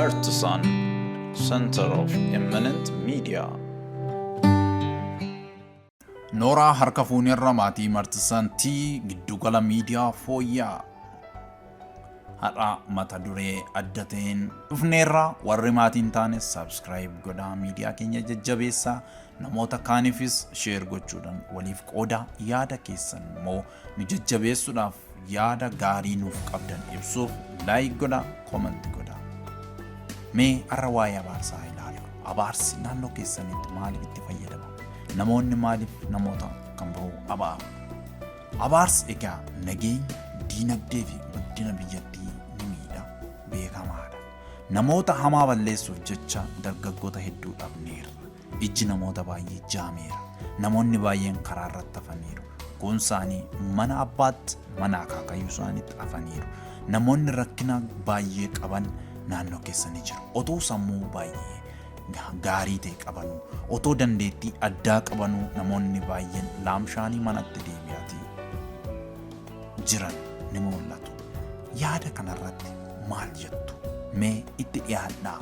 Martisan Center of Eminent Media. Nooraa harka fuunerra maatii Martisan T giddugala miidiyaa fooyya'aa. Har'a mata duree adda ta'een dhufneerra. Warri maatii hin taane subscribe godhaa, miidiyaa keenya jajjabeessaa, namoota kaaniifis share gochuudhaan waliif qoodaa, yaada keessan immoo nu jajjabeessuudhaaf yaada gaarii nuuf qabdan ibsuuf like godhaa, comment godhaa. Mee har'a waa'ee abaarsaa ilaalu. Abaarsi naannoo keessanitti maaliif itti fayyadama? Namoonni maaliif namoota kan biroo abaaru? Abaarsi egaa nageenya, diinagdee fi guddina biyyattii ni miidha, beekamaadha. Namoota hamaa balleessuuf jecha dargaggoota hedduu dhabneerra. Ijji namoota baay'ee jaameera. Namoonni baay'een karaa irratti hafaniiru. Kuun isaanii mana abbaatti, mana akaakayyuu isaaniitti hafaniiru. Namoonni rakkina baay'ee qaban naannoo keessa ni jiru. Otoo sammuu baay'ee gaarii ta'e qabanuu, otoo dandeettii addaa qabanuu namoonni baay'een laamshaanii manatti deebi'aatii jiran ni mul'atu. Yaada kanarratti maal jettu? Mee itti dhiyaadhaa.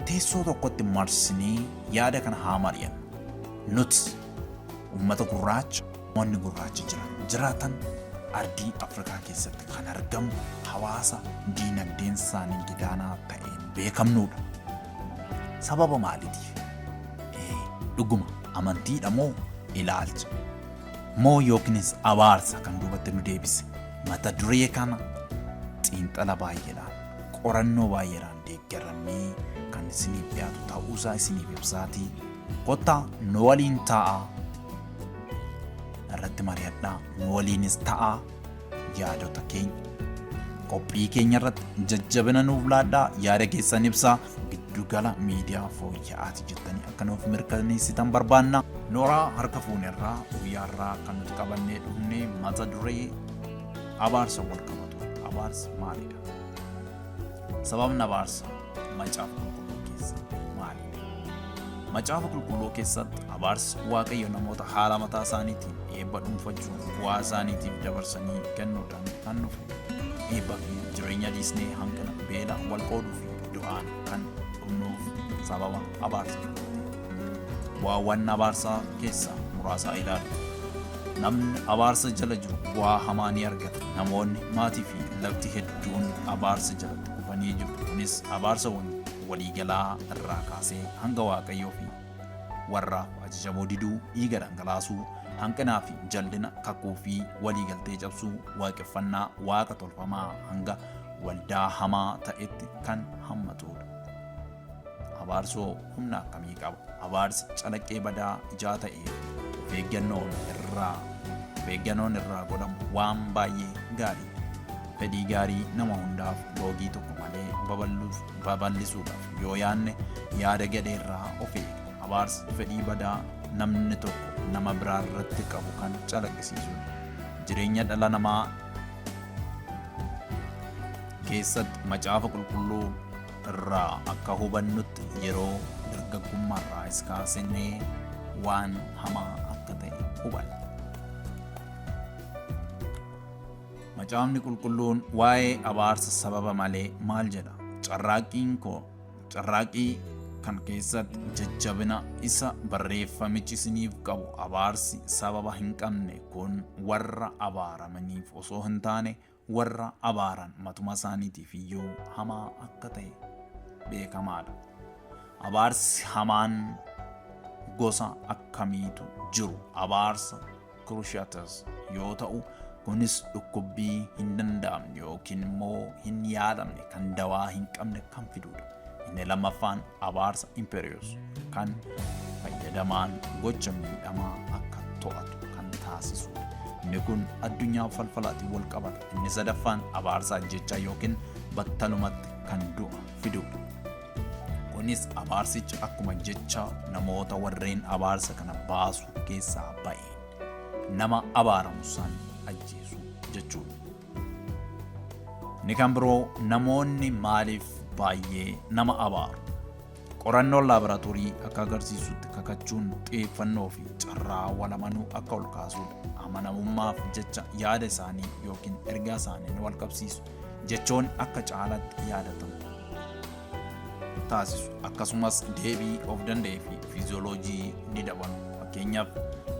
Teessoo tokkotti marsinee yaada kana haa mari'annu. Nuti uummata gurraacha, namoonni gurraachi jiran jiraatan ardii Afrikaa keessatti kan argamu hawaasa diinagdeen isaanii gadaanaa ta'een beekamnudha. Sababa maaliitiif? Dhuguma amantiidha moo ilaalcha? Moo yookiinis abaarsa kan duubatti nu deebise? Mata duree kana xiinxala baay'eedhaan, qorannoo baay'eedhaan deeggaramee kan isiniif dhiyaatu ta'uusaa isiniif ibsaatii kottaa nu waliin taa'aa, irratti mari'adhaa, nu waliinis ta'aa, yaadota keenya qophii keenya irratti jajjabina nuuf laadhaa, yaada keessan ibsaa, giddugala miidiyaa fooyya'aati jettanii akka nuuf mirkaneessitan barbaanna. Nooraa harka fuunerraa guyyaarraa kan nuti qabannee dhufne mata duree abaarsa wal qabatu. Abaarsi maalidha? Sababni abaarsa Macaafa Qulqulluu keessatti maalidha? Macaafa Qulqulluu keessatti abaarsi Waaqayyo namoota haala mataa isaaniitiin eebba dhuunfachuun bu'aa isaaniitiif dabarsanii kennuudhaan kan dhufe. Eebba fi jireenya dhiisnee hanqina, beela, wal qooduu fi du'aan kan dhumnuuf sababa abaarsa kanaati. Bu'aawwan abaarsaa keessaa muraasa ilaalu. Namni abaarsa jala jiru bu'aa hamaa ni argata. Namoonni, maatii fi lafti hedduun abaarsa jalatti kufanii jiru. Kunis abaarsa waliigalaa irraa kaasee hanga Waaqayyoo fi warraaf ajajamuu diduu, dhiiga dhangalaasuu, hanqinaa fi jallina, kakuu fi waliigaltee cabsuu, waaqeffannaa waaqa tolfamaa hanga waldaa hamaa ta'etti kan hammatudha. Abaarsoo humna akkamii qaba? Abaarsi calaqqee badaa ijaa ta'eef of eeggannoon irraa of eeggannoon irraa godhamu waan baay'ee gaariidha. Fedhii gaarii nama hundaaf loogii tokko malee babal'isuudhaaf yoo yaanne yaada gadhee irraa of eegna. Abaarsi fedhii badaa namni tokko nama biraa irratti qabu kan calaqqisiisudha. Jireenya dhala namaa keessatti Macaafa Qulqulluu irraa akka hubannutti yeroo dargaggummaa irraas kaasnee waan hamaa akka ta'e hubanna. Macaafni Qulqulluun waa'ee abaarsa sababa malee maal jedha? Carraaqqiin koo carraaqqii kan keessatti jajjabina isa barreeffamichi isiniif qabu, abaarsi sababa hin qabne kun warra abaaramaniif osoo hin taane warra abaaran matuma isaaniitiif iyyuu hamaa akka ta'e beekamaadha. Abaarsi hamaan gosa akkamiitu jiru? Abaarsa Cruciatus yoo ta'u, kunis dhukkubbii hin danda'amne yookiin immoo hin yaalamne kan dawaa hin qabne kan fidudha. Inni lammaffaan abaarsa Imperius kan fayyadamaan gocha miidhamaa akka to'atu kan taasisudha. Inni kun addunyaa falfalaatiin wal qabata. Inni sadaffaan abaarsa ajjechaa yookiin battalumatti kan du'a fidudha. Kunis abaarsichi akkuma jecha namoota warreen abaarsa kana baasu keessaa ba'een nama abaaramu san ajjeesu jechuudha. Inni kan biroo namoonni maaliif baay'ee nama abaaru? Qorannoon laaboraatoorii akka agarsiisutti kakachuun xiyyeeffannoo fi carraa wal amanuu akka ol kaasudha. Amanamummaaf jecha yaada isaanii yookiin ergaa isaanii ni wal qabsiisu. Jechoonni akka caalaatti yaadatamu. taasisu. Akkasumas deebii of danda'ee fi fiiziyooloojii ni dabalu. Fakkeenyaaf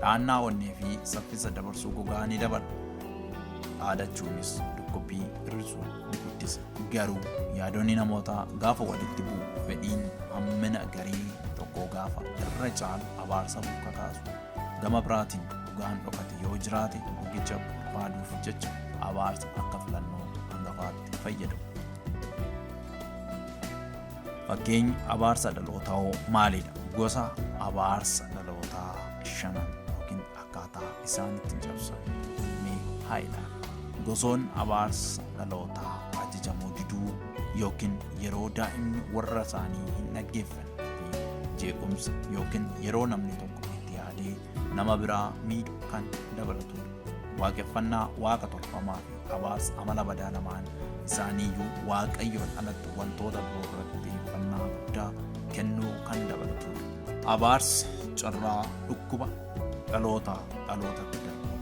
dhahannaa onnee fi saffisa dabarsuu gogaa ni dabala. Dhaadachuunis dhukkubbii hir'isuu ni guddisa. Garuu yaadonni namootaa gaafa walitti bu'u fedhiin hammina garee tokkoo gaafa irra caalu abaarsa kakaasu. Gama biraatiin dhugaan dhokate yoo jiraate dhugicha barbaaduuf jecha abaarsa akka filannoo hangafaatti fayyadamu. Fakkeenyi abaarsa dhalootaa hoo maalidha? Gosa abaarsa dhalootaa shanan yookiin akkaataa isaan ittiin cabsan mee haa ilaallu. Gosoonni abaarsa dhalootaa ajajamuu diduu yookiin yeroo daa'imni warra isaanii hin dhaggeeffanne fi jeequmsa yookiin yeroo namni tokko itti yaadee nama biraa miidhu kan dabalatudha. Waaqeffannaa waaqa tolfamaa fi abaarsa amala badaa lamaan isaaniiyyuu Waaqayyoon alatti wantoota biroo irratti xiyyeeffannaa guddaa kennuu kan dabalatudha. Abaarsi carraa dhukkuba dhalootaa dhalootatti darbudha.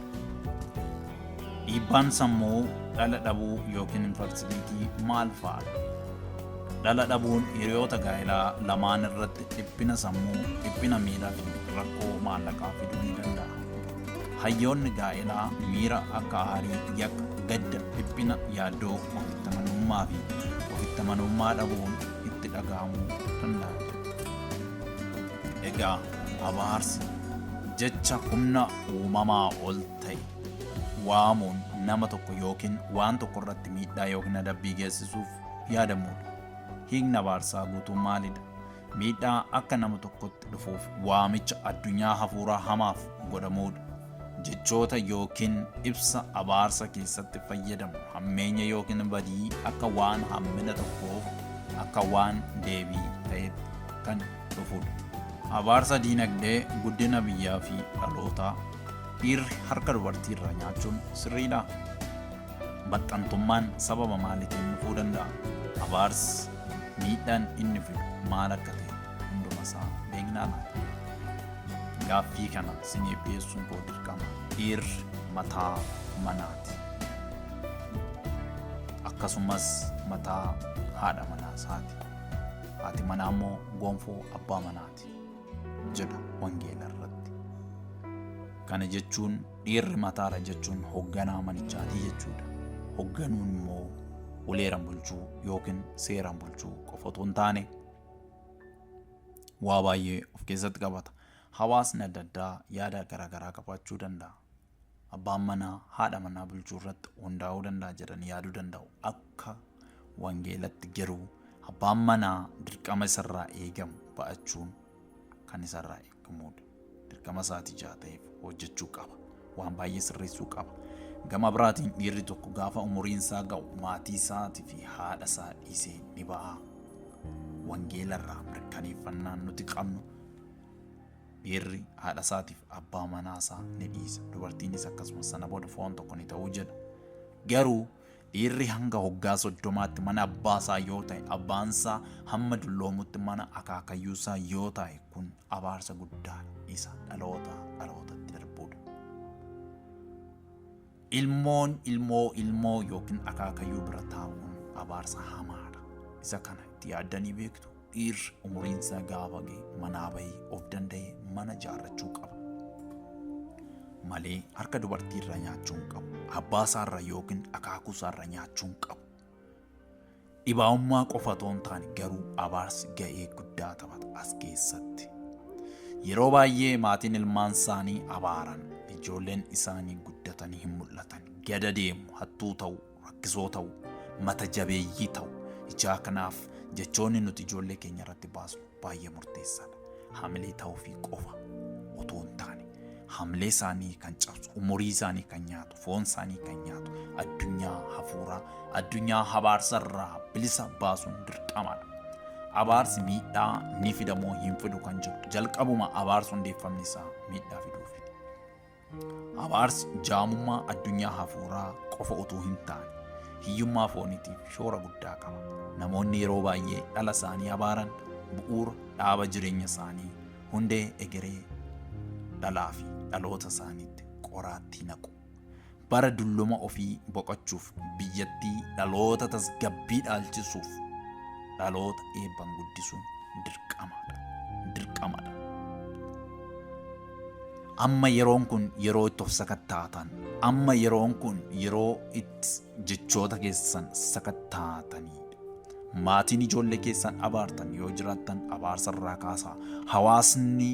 Dhiibbaan sammuu dhala dhabuu yookiin infertiliitii maal fa'aadha? Dhala dhabuun hiriyoota gaa'elaa lamaan irratti dhiphina sammuu, dhiphina miiraa fi rakkoo maallaqaa fiduu ni danda'a. Hayyoonni gaa'elaa miira akka aarii, yakka, gadda, dhiphina, yaaddoo, ofitti amanamummaa fi ofitti amanamummaa dhabuun itti dhaga'amuu danda'a. Egaa abaarsi jecha humna uumamaa ol ta'e waamuun nama tokko yookiin waan tokko irratti miidhaa yookiin adabbii geessisuuf yaadamudha. Hiikni abaarsaa guutuun maalidha? Miidhaa akka nama tokkotti dhufuuf waamicha addunyaa hafuuraa hamaaf godhamudha. Jechoota yookiin ibsa abaarsa keessatti fayyadamu hammeenya yookiin badii akka waan hammina tokkoof akka waan deebii ta'etti kan dhufudha. Abaarsa diinagdee guddina biyyaa fi dhalootaa. Dhiirri harka dubartii irraa nyaachuun sirriidhaa? Maxxantummaan sababa maaliitiin dhufuu danda'a? Abaarsi miidhaan inni fidu maal akka ta'e hunduma isaa beeknaa laata? Gaaffii kana siniif dhiyeessuun koo dirqama. Dhiirri mataa manaati. Akkasumas mataa haadha manaa isaati. Haati manaa immoo gonfoo abbaa manaati jedha wangeela irratti. Kana jechuun dhiirri mataadha jechuun hoogganaa manichaatii jechuudha. Hoogganuun immoo uleeraan bulchuu yookiin seeraan bulchuu qofa otoo hin taane waa baay'ee of keessatti qabata. Hawaasni adda addaa yaada garaagaraa qabaachuu danda'a. Abbaan manaa haadha manaa bulchuu irratti hundaa'uu danda'a jedhanii yaaduu danda'u. Akka wangeelatti garuu abbaan manaa dirqama isarraa eegamu ba'achuun kan isarraa eegamudha. Dirqama isaatii jaa ta'eef hojjechuu qaba. Waan baay'ee sirreessuu qaba. Gama biraatiin dhiirri tokko gaafa umuriin isaa ga'u maatii isaatii fi haadha isaa dhiisee ni ba'a. Wangeelarraa mirkaneeffannaan nuti qabnu dhiirri haadha isaatiif abbaa manaa isaa ni dhiisa. Dubartiinis akkasumas sana booda foon tokko ni ta'uu jedha. Garuu dhiirri hanga hoggaa 30tti mana abbaa isaa yoo ta'e, abbaan isaa hamma dulloomutti mana akaakayyuu isaa yoo ta'e, kun abaarsa guddaa isa dhaloota dhalootatti darbudha. Ilmoon ilmoo ilmoo yookiin akaakayyuu bira taa'uun abaarsa hamaadha. Isa kana itti yaaddanii beektu. Dhiirri umuriin isaa gaafa ga'e manaa bahee of danda'ee mana ijaarrachuu qaba. Malee harka dubartii irraa nyaachuu hin qabu. Abbaa isaarraa yookiin akaakuu isaarraa nyaachuu hin qabu. Dhibaa'ummaa qofa otoo hin taane garuu abaarsi ga'ee guddaa taphata as keessatti. Yeroo baay'ee maatiin ilmaan isaanii abaaran ijoolleen isaanii guddatanii hin mul'atan. Gada deemu, hattuu ta'u, rakkisoo ta'u, mata jabeeyyii ta'u. Ijaa kanaaf jechoonni nuti ijoollee keenya irratti baasnu baay'ee murteessaadha. Hamilee ta'uufii qofa otoo hin taane hamilee isaanii kan cabsu, umurii isaanii kan nyaatu, foon isaanii kan nyaatu, addunyaa hafuuraa, addunyaa abaarsa irraa bilisa baasuun dirqamadha. Abaarsi miidhaa ni fida moo hin fidu kan jedhu jalqabuma abaarsi hundeeffamni isaa miidhaa fiduufi. Abaarsi jaamummaa addunyaa hafuuraa qofa utuu hin taane hiyyummaa fooniitiif shoora guddaa qaba. Namoonni yeroo baay'ee dhala isaanii abaaran bu'uura dhaaba jireenya isaanii hundee egeree dhalaa fi dhaloota isaaniitti qoraattii naqu. Bara dulluma ofii boqochuuf biyyattii dhaloota tasgabbii dhaalchisuuf Dhaloota eebban guddisuun dirqamadha. Dirqamadha. Amma yeroon kun yeroo itti of sakattaatan, amma yeroon kun yeroo itti jechoota keessan sakattaatanidha. Maatiin ijoollee keessan abaartan yoo jiraattan abaarsa irraa kaasaa. Hawaasni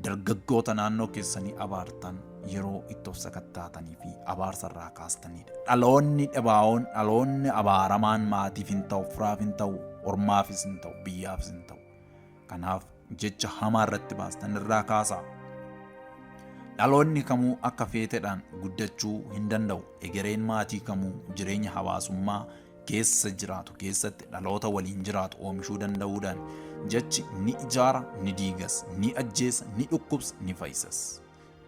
dargaggoota naannoo keessanii abaartan yeroo itti of sakattaatanii fi abaarsa irraa kaastanidha. Dhaloonni dhibaa'oon, dhaloonni abaaramaan maatiif hin ta'u, firaaf hin ta'u, ormaafis hin ta'u, biyyaafis hin ta'u. Kanaaf jecha hamaa irratti baastan irraa kaasaa. Dhaloonni kamuu akka feeteedhaan guddachuu hin danda'u. Egereen maatii kamuu jireenya hawaasummaa keessa jiraatu keessatti dhaloota waliin jiraatu oomishuu danda'uudhaan jechi ni ijaara, ni diigas, ni ajjeesa, ni dhukkubsa, ni fayyisas.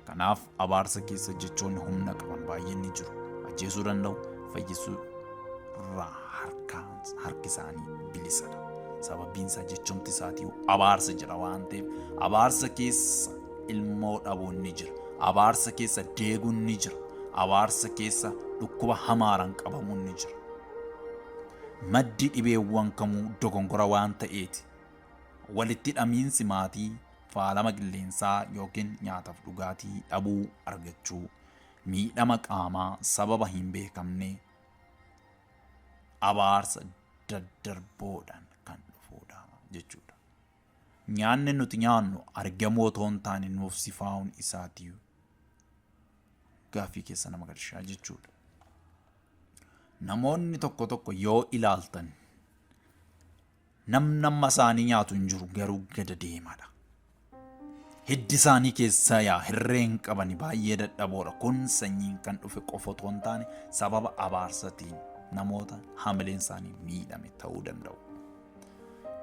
Kanaaf abaarsa keessa jechoonni humna qaban baay'een ni jiru. Ajjeesuu danda'u, fayyisuu irraa harki isaanii bilisadha. Sababiin isaa jechumti isaatii abaarsa jira waan ta'eef abaarsa keessa ilmoo dhabuun ni jira. Abaarsa keessa deeguun ni jira. Abaarsa keessa dhukkuba hamaaraan qabamuun ni jira. Maddi dhibeewwan kamuu dogongora waan ta'eeti. Walitti hidhamiinsi maatii faalama qilleensaa yookiin nyaataaf dhugaatii dhabuu argachuu, miidhama qaamaa sababa hin beekamne abaarsa daddarboodhaan kan dhufudha jechuudha. Nyaanni nuti nyaannu argamoo otoo hin taane nuuf sifaa'uun isaatii gaaffii keessa nama galchaa jechuudha. Namoonni tokko tokko yoo ilaaltan namni amma isaanii nyaatu hin jiru garuu gada deemadha. Hiddi isaanii keessaa yaa hirreen qabani baay'ee dadhaboodha. Kun sanyiin kan dhufe qofa otoo hin taane sababa abaarsatiin namoota hamileen isaanii miidhame ta'uu danda'u.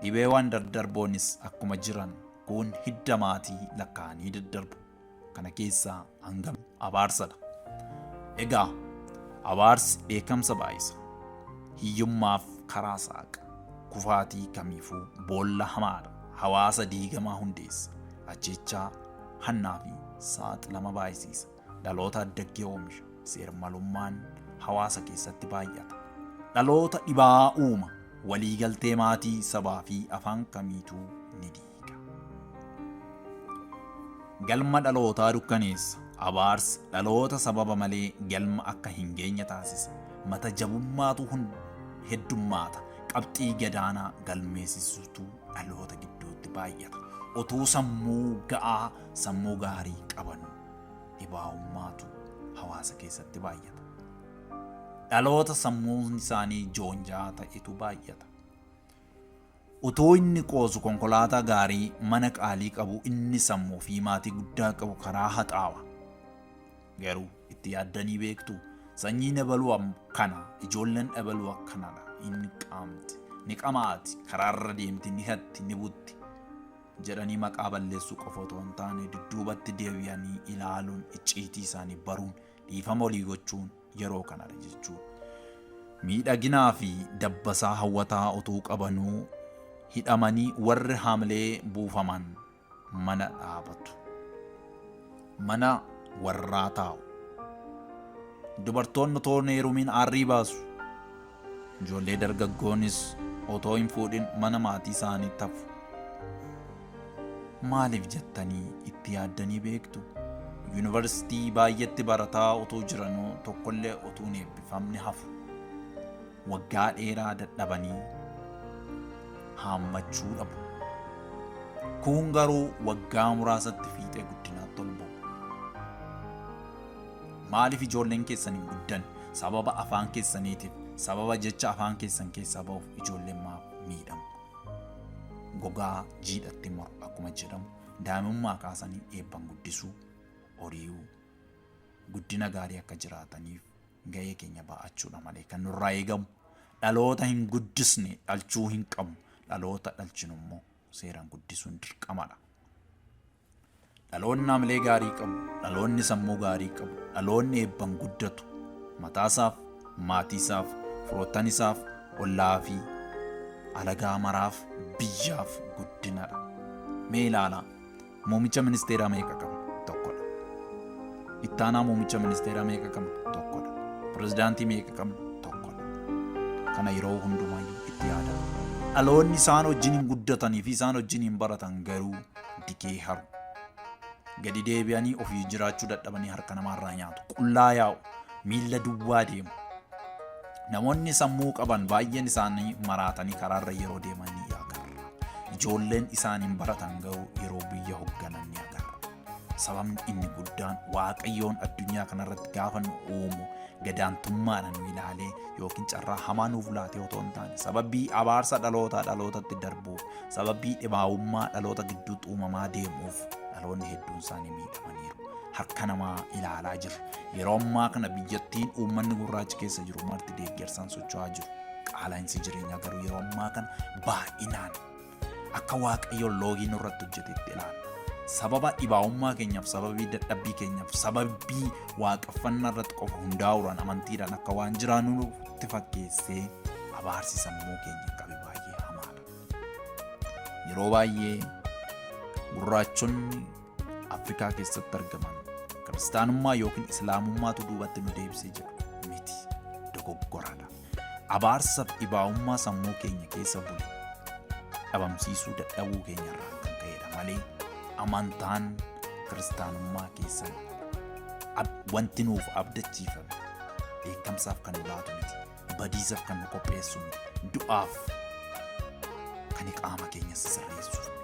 Dhibeewwan daddarboonis akkuma jiran kun hidda maatii lakkaa'anii daddarbu. Kana keessaa hangam abaarsadha. Egaa abaarsi dheekkamsa baay'isa. Hiyyummaaf karaa saaqa. Kufaatii kamiifuu boolla hamaadha. Hawaasa diigamaa hundeessa. Ajjechaa, hannaa fi saaxilama baay'isiisa. Dhaloota addaggee oomisha. Seermalummaan hawaasa keessatti baay'ata. Dhaloota dhibaa uuma. Waliigaltee maatii, sabaa fi afaan kamiituu ni diiga. Galma dhalootaa dukkaneessa. Abaarsi dhaloota sababa malee galma akka hin geenye taasisa. Mata jabummaatu heddummaata. Qabxii gadaanaa galmeessisutu dhaloota gidduutti baay'ata. Otuu sammuu ga'aa, sammuu gaarii qaban dhibaa'ummaatu hawaasa keessatti baay'ata. Dhaloota sammuun isaanii joonjaa ta'etu baay'ata. Utuu inni qoosu konkolaataa gaarii mana qaalii qabu inni sammuu fi maatii guddaa qabu karaa haxaawa. Garuu itti yaaddanii beektu sanyiin ebaluu akkana, ijoolleen ebaluu akkanadha. Inni qaamti, ni qamaati, karaarra deemti, ni hatti, ni butti jedhanii maqaa balleessuu qofa otoo hin taane dudduubatti deebi'anii ilaaluun icciitii isaanii baruun dhiifama olii gochuun yeroo kanadha jechuudha. Miidhaginaa fi dabbasaa hawwataa utuu qabanuu hidhamanii warri haamilee buufaman mana dhaabatu. Mana warraa taa'u. Dubartoonni otoo hin heerumin aarrii baasu. Ijoollee dargaggoonis otoo hin fuudhin mana maatii isaanii tafu. Maaliif jettanii itti yaaddanii beektu? Yuunivarsiitii baay'eetti barataa otoo jiranuu tokkollee utuu hin eebbifamne hafu. Waggaa dheeraa dadhabanii haammachuu dhabu. Kun garuu waggaa muraasatti fiixee guddinaatti ol ba'u. Maaliif ijoolleen keessan hin guddanne? Sababa afaan keessaniitiif, sababa jecha afaan keessan keessaa ba'uuf ijoolleen maaf miidhamu? Gogaa jiidhatti moru akkuma jedhamu daa'imummaa kaasanii eebban guddisuu, horii'uu, guddina gaarii akka jiraataniif ga'ee keenya ba'achuudha malee kan nurraa eegamu. Dhaloota hin guddisne dhalchuu hin qabnu. Dhaloota dhalchinu immoo seeraan guddisuun dirqamadha. Dhaloonni hamilee gaarii qabu, dhaloonni sammuu gaarii qabu, dhaloonni eebban guddatu mataasaaf, maatiisaaf, firoottan isaaf, ollaa fi alagaa maraaf biyyaaf guddinadha. Mee ilaalaa, muummicha ministeeraa meeqa qabna? Tokkodha. Ittaanaa muummicha ministeeraa meeqa qabna? Tokkodha. Pirezidaantii meeqa qabna? Tokkodha. Kana yeroo hundumaayyuu itti yaadaa. Dhaloonni isaan wajjin hin guddatanii fi isaan wajjin hin baratan garuu dikee haru. Gadi deebi'anii ofii jiraachuu dadhabanii harka namaarraa nyaatu. Qullaa yaa'u. Miilla duwwaa deemu. Namoonni sammuu qaban baay'een isaanii maraatanii karaarra yeroo deeman ni agarra. Ijoolleen isaan hin baratan garuu yeroo biyya hogganan ni agarra. Sababni inni guddaan Waaqayyoon addunyaa kanarratti gaafa nu uumu gadaantummaadhaan nu ilaalee yookiin carraa hamaa nuuf laatee otoo hin taane sababii abaarsa dhalootaa dhalootatti darbuuf sababii dhibaa'ummaa dhaloota gidduutti uumamaa deemuuf dhaloonni hedduun isaanii miidhamaniiru. Harka namaa ilaalaa jirra. Yeroo ammaa kana biyyattiin uummanni gurraachi keessa jiru marti deeggarsaan socho'aa jiru. Qaala'insi jireenyaa garuu yeroo ammaa kana baay'inaan akka Waaqayyo loogii nurratti hojjetetti ilaalla. Sababa dhibaa'ummaa keenyaaf, sababii dadhabbii keenyaaf, sababii waaqeffannaa irratti qofa hundaa'uudhaan amantiidhaan akka waan jiraannu nutti fakkeessee abaarsi sammuu keenya qabe baay'ee hamaadha. Yeroo baay'ee gurraachonni Afrikaa keessatti argaman kiristaanummaa yookiin islaamummaatu duubatti nu deebisee jedhu miti dogoggoradha. Abaarsaaf dhibaa'ummaa sammuu keenya keessa bule dhabamsiisuu dadhabuu keenya irraan kan ka'edha malee amantaan kiristaanummaa keessa wanti nuuf abdachiifame dheekkamsaaf kan nu laatu miti, badiisaaf kan nu qopheessu miti, du'aaf kan qaama keenya sisirreessuuf miti.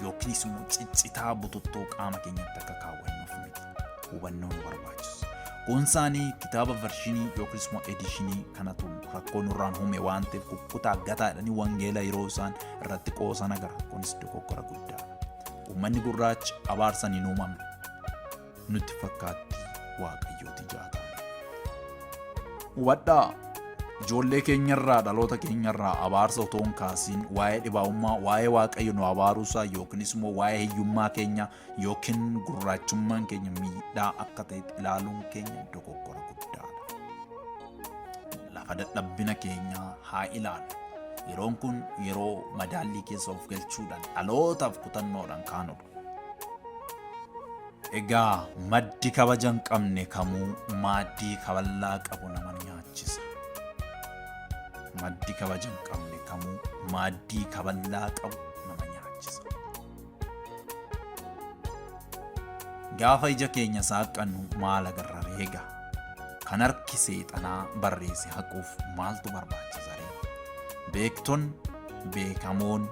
Yookiinis immoo ciccitaa bututtoo qaama keenyatti akka kaawwannuuf miti. Hubannoo nu barbaachisa. Kuunsaanii kitaaba varshinii yookiis immoo edishinii kanatu rakkoo nurraan uume waan ta'eef kukkutaa gataa jedhanii wangeela yeroo isaan irratti qoosan agarra. Kunis dogoggora guddaa. Uummanni gurraachi abaarsan hin uumamne. Nutti fakkaatti waaqayyooti jaataan. Hubadhaa! Ijoollee keenyarraa dhaloota keenyarraa abaarsa otoo hin kaasiin waa'ee dhibaa'ummaa, waa'ee Waaqayyo nu abaaruusaa yookiinis immoo waa'ee hiyyummaa keenya yookiin gurraachummaan keenya miidhaa akka ta'etti ilaaluun keenya dogoggora guddaadha. Lafa dadhabbina keenyaa haa ilaallu. Yeroon kun yeroo madaallii keessa of galchuudhaan dhalootaaf kutannoodhaan kaanudha. Egaa maddi kabaja hin qabne kamuu maaddii kaballaa qabu nama nyaachisa. Maddi kabaja hin qabne kamuu maaddii kaballaa qabu nama nyaachisa. Gaafa ija keenya saaqqannu maal agarra reega? Kan harki seexanaa barreesse haquuf maaltu barbaachisa ree? Beekton beekamoon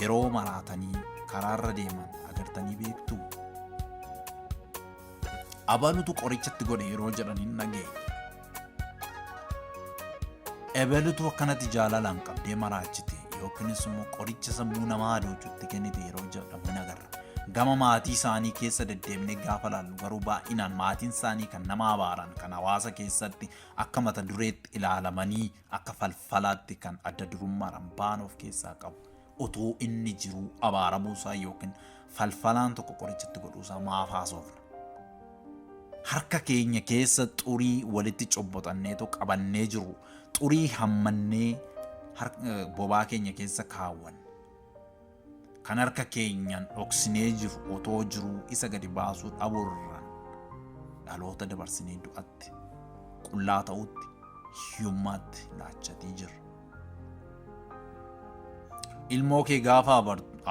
yeroo maraatanii karaarra deeman agartanii beektuu? Abalutu qorichatti godhe yeroo jedhan hin dhageenya. Ebelutu akkanatti jaalalaan qabdee maraachite yookiinis immoo qoricha sammuu namaa hadoochutti kennite yeroo jedhamu hin agarra. Gama maatii isaanii keessa deddeebinee gaafa laallu garuu baay'inaan maatiin isaanii kan nama abaaran kan hawaasa keessatti akka mata dureetti ilaalamanii akka falfalaatti kan adda durummaadhaan ba'an of keessaa qabu. Utuu inni jiruu abaaramuusaa yookiin falfalaan tokko qorichatti godhuusaa maaf haasofna? Harka keenya keessa xurii walitti cobboxanneetoo qabannee jiru xurii hammannee bobaa keenya keessa kaawwanne. Kan harka keenyaan dhoksinee jiru otoo jiruu isa gadi baasuu dhabuurraan dhaloota dabarsinee du'atti, qullaa ta'utti, hiyyummaatti laachatii jirra. Ilmoo kee gaafa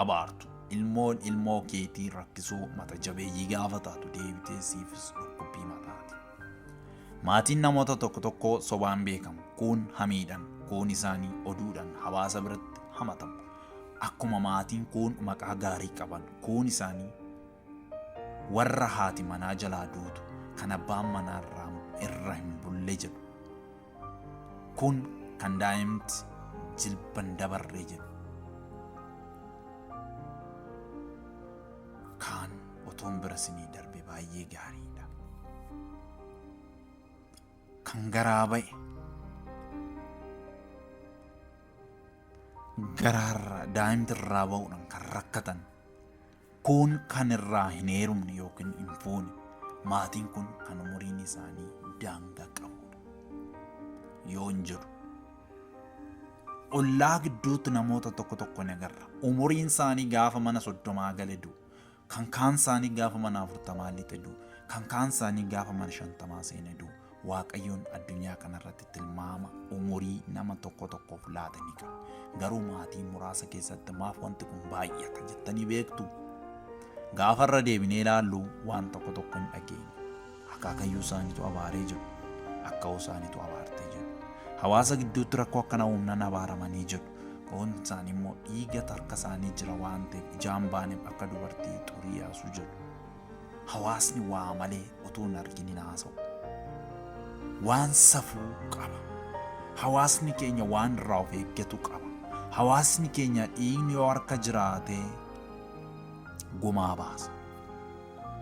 abaartu ilmoon ilmoo keetii rakkisoo mata jabeeyyii gaafa taatu deebitee siifis dhukkubbii mataati. Maatiin namoota tokko tokkoo sobaan beekamu. Kuun hamiidhan, kuun isaanii oduudhan hawaasa biratti hamatamu. Akkuma maatiin kuun maqaa gaarii qaban, kuun isaanii warra haati manaa jalaa duutu kan abbaan manaa irra hin bulle jedhu. Kun kan daa'imti jilba hin dabarre jedhu. Kaan otoon bira sinii darbe baay'ee gaariidha. Kan garaa ba'e garaarra daa'imti irraa ba'uudhaan kan rakkatan Kun kan irraa hin heerumne yookiin hin fuune maatiin kun kan umuriin isaanii daangaa qabudha. Yoon jedhu ollaa gidduutti namoota tokko tokko ni agarra. Umuriin isaanii gaafa mana 30 gale du'u. Kan kaan isaanii gaafa mana 40 lixe du'u. Kan kaan isaanii gaafa mana 50 seene du'u. Waaqayyoon addunyaa kanarratti tilmaama umurii nama tokko tokkoof laate ni qaba. Garuu maatii muraasa keessatti maaf wanti kun baay'ata jettanii beektu? Gaafa irra deebinee ilaallu waan tokko tokko hin dhageenya. Akaakayyuu isaaniitu abaaree jiru. Akka'oo isaaniitu abaartee jiru. Hawaasa gidduutti rakkoo akkana uumnan abaaramanii jiru. Koon isaanii immoo dhiiga harka isaanii jira waan ta'eef ijaan baaneef akka dubartii xurii yaasuu jedhu. Hawaasni waa malee utuu hin argin hin haasa'u. Waan safuu qaba. Hawaasni keenya waan irraa of eeggatu qaba. Hawaasni keenya dhiigni yoo harka jiraate gumaa baasa.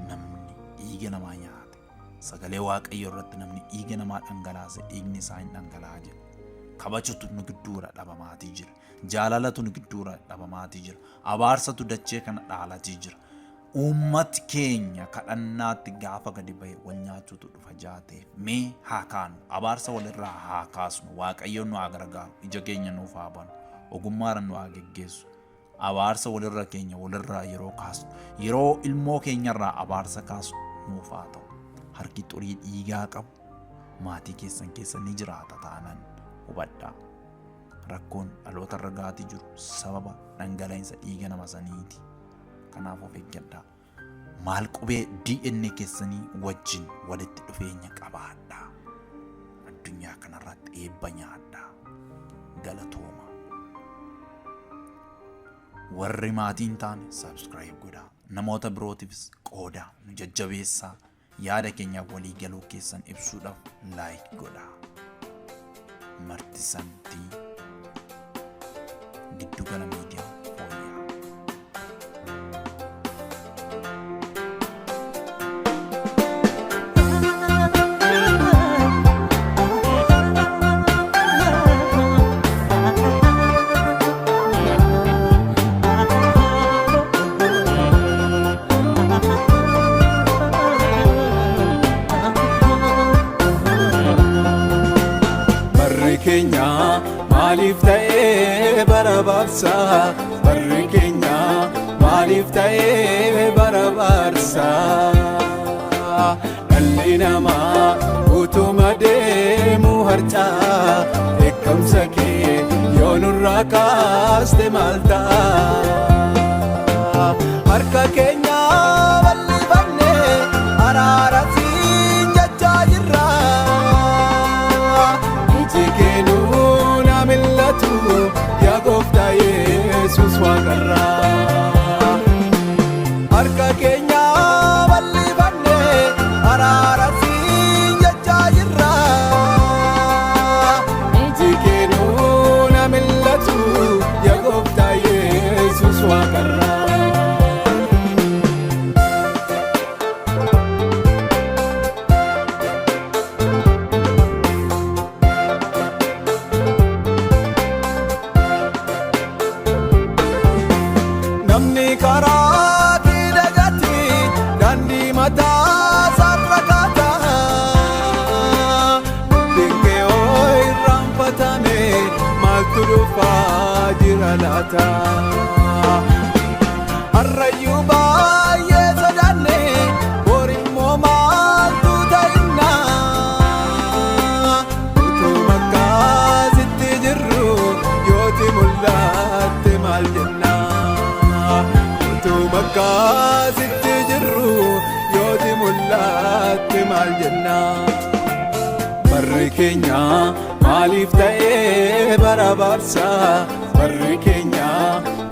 Namni dhiiga namaa nyaate sagalee Waaqayyoo irratti namni dhiiga namaa dhangalaase dhiigni isaa hin dhangala'a jedha. Kabajatu nu gidduura dhabamaatii jira. Jaalalatu nu gidduura dhabamaatii jira. Abaarsatu dachee kana dhaalatii jira. Uummati keenya kadhannaatti gaafa gadi ba'e wal nyaachuutu dhufa jaatee mee haa kaanu, abaarsa walirraa haa kaasnu. Waaqayyoon nu haa gargaaru, ija keenya nuuf haa banu, ogummaadhaan nu haa geggeessu. Abaarsa walirra keenya walirraa yeroo kaasnu, yeroo ilmoo keenyarraa abaarsa kaasnu nuuf haa ta'u. Harki xurii dhiigaa qabu maatii keessan keessa ni jiraata taanan hubadhaa. Rakkoon dhaloota irra gaatii jiru sababa dhangala'insa dhiiga nama saniiti. Kanaaf of eeggadhaa. Maal qubee DNA keessanii wajjin walitti dhufeenya qabaadhaa. Addunyaa kanarratti eebba nyaadhaa. Galatooma. Warri maatii hin taane subscribe godhaa. Namoota birootiifis qoodaa, nu jajjabeessaa. Yaada keenyaaf walii galuu keessan ibsuudhaaf like godhaa. Martisantii Giddugala Miidiyaa Fooyya'aa. Barri keenya maaliif ta'ee bara baabsa? Barri keenya maaliif ta'ee bara baarsa? Dhalli namaa utuma deemu harca'a, dheekkamsa kee yoo nurraa kaaste maal ta'a? Harka keenya bal'ifanne araara siin jechaa jirra. Iji kee nuun haa mil'atu yaa gooftaa Yesuus waaqarraa. Harka keenya bal'ifanne araara siin jechaa jirra. Iji kee nuun haa mil'atu yaa gooftaa Yesuus waaqarraa. Namni karaa kee dagate daandii mataa isaarra kaata. Dubbiin kee hoo irraanfatame maaltu dhufaa jira laata? Har'ayyuu baay'ee sodaanne, bor immoo maaltu ta'inna? Utuma akkasitti jirru yooti mul'atte maal jenna? Utuma akkasitti jirru yooti mul'atte maal jenna? Barri keenya maaliif ta'ee bara baarsa? Barri keenya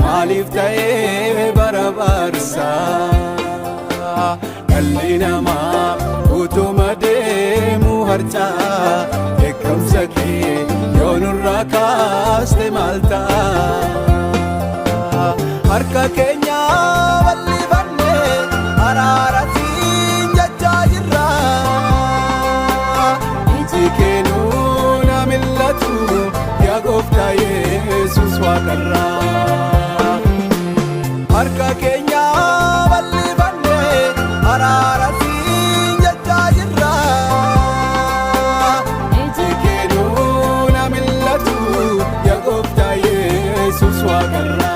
maaliif ta'ee bara baarsa? Dhalli namaa utuma deemu harca'a, dheekkamsa kee yoo nurraa kaaste maal ta'a? Harka keenya bal'ifanne araara siin jechaa jirra. Iji kee nuun haa mil'atu yaa gooftaa Yesuus waaqarraa. Harka keenya bal'ifanne araara siin jechaa jirra. Iji kee nuun haa mil'atu yaa gooftaa Yesuus waaqarraa.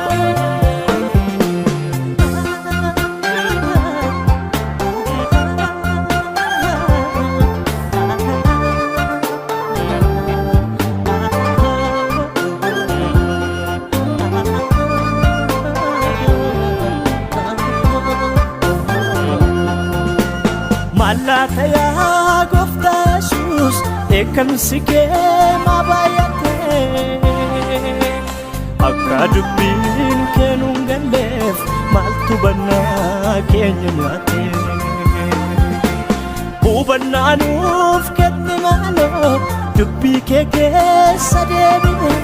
Laata yaa gooftaa Yesuus, dheekkamsi kee maa baay'ate? Akka dubbiin kee nuun galleef maaltu hubannaa keenya nyaate? Hubannaa nuuf kenni maaloo, dubbii kee keessa deebina.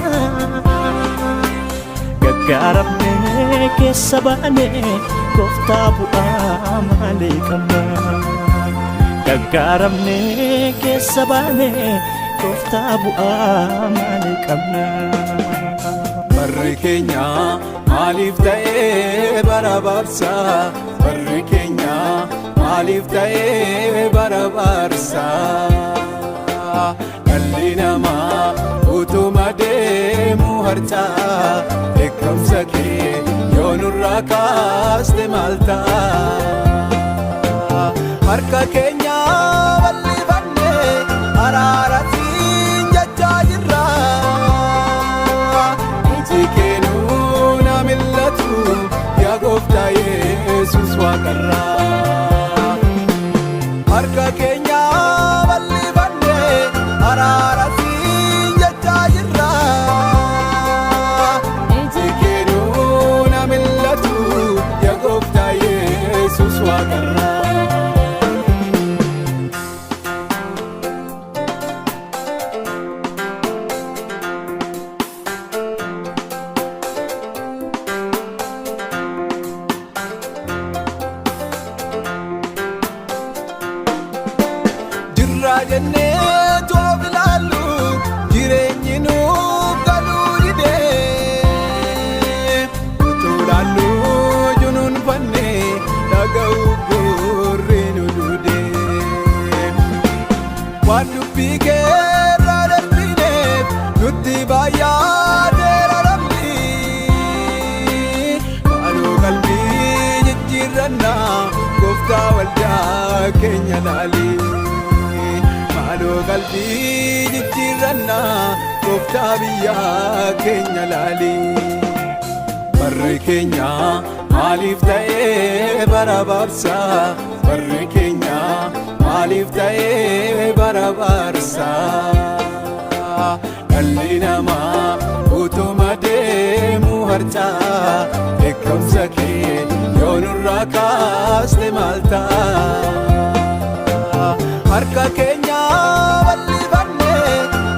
Gaggaaramnee keessa baanee, gooftaa, bu'aa maalii qabna? Gaggaaramnee keessa baanee, gooftaa, bu'aa maalii qabna? Barri keenya maaliif ta'ee bara baabsaa? Barri keenya maaliif ta'ee bara baarsaa? Dhalli namaa utuma deemu harcaa, dheekkamsa kee yoo nurraa kaaste maal ta'a? Harka keenya bal'ifannee araaratiin jechaa jirra. Iji kee nuun haa mil'atu yaa gooftaa Yesuus waaqarraa. Harka keenya bal'ifannee araaratiin jechaa jirra. Iji kee nuun haa mil'atu yaa gooftaa Yesuus waaqarraa. Jirraa jennee toof ilaallu, jireenyi nuuf galuu didee. Utuu laallu junuunfannee, dhaga'uu gurri nu dudee. Waan dubbii keerra darbineef nutti baay'ateera rabbi. Maaloo qalbii jijjiirrannaa, gooftaa, waldaa keenya laali. Maaloo qalbii jijjiirrannaa, gooftaa, biyyaa keenya laali. Barri keenya maaliif ta'ee bara baabsaa? Barri keenya maaliif ta'ee bara baarsaa? Dhalli namaa utuma deemu harcaa, dheekkamsa kee yoo nurraa kaaste maal ta'a? Harka keenya bal'ifannee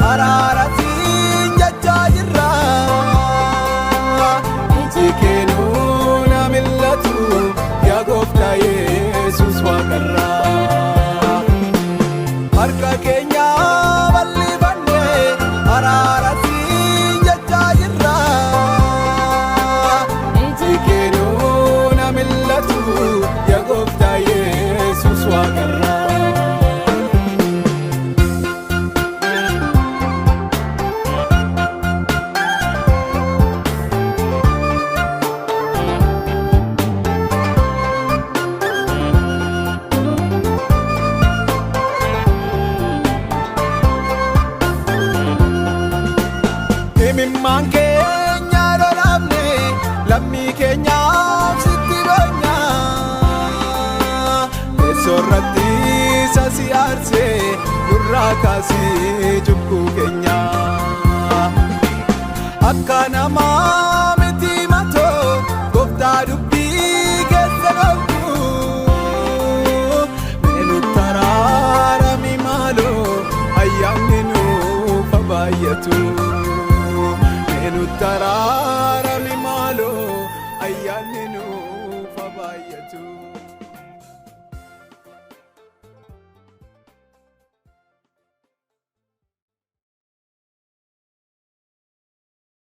araaratiin jechaa jirra. Iji kee nuun haa mil'atu yaa gooftaa Yesuus waaqarraa. Harka keenya bal'ifannee araaratiin jechaa jirra. Iji kee nuun haa mil'atu yaa gooftaa Yesuus waaqarraa. Imimmaan keenya lolaafne, lammii keenyaaf sitti boenya. Teessoo irratti isa si aarsee nurraa kaasii cubbuu keenya. Akka namaa miti matoo, gooftaa, dubbii keessa qabdu. Mee nutti araarami maaloo, ayyaanni nuuf haa baay'atu. Mee nutti araarami.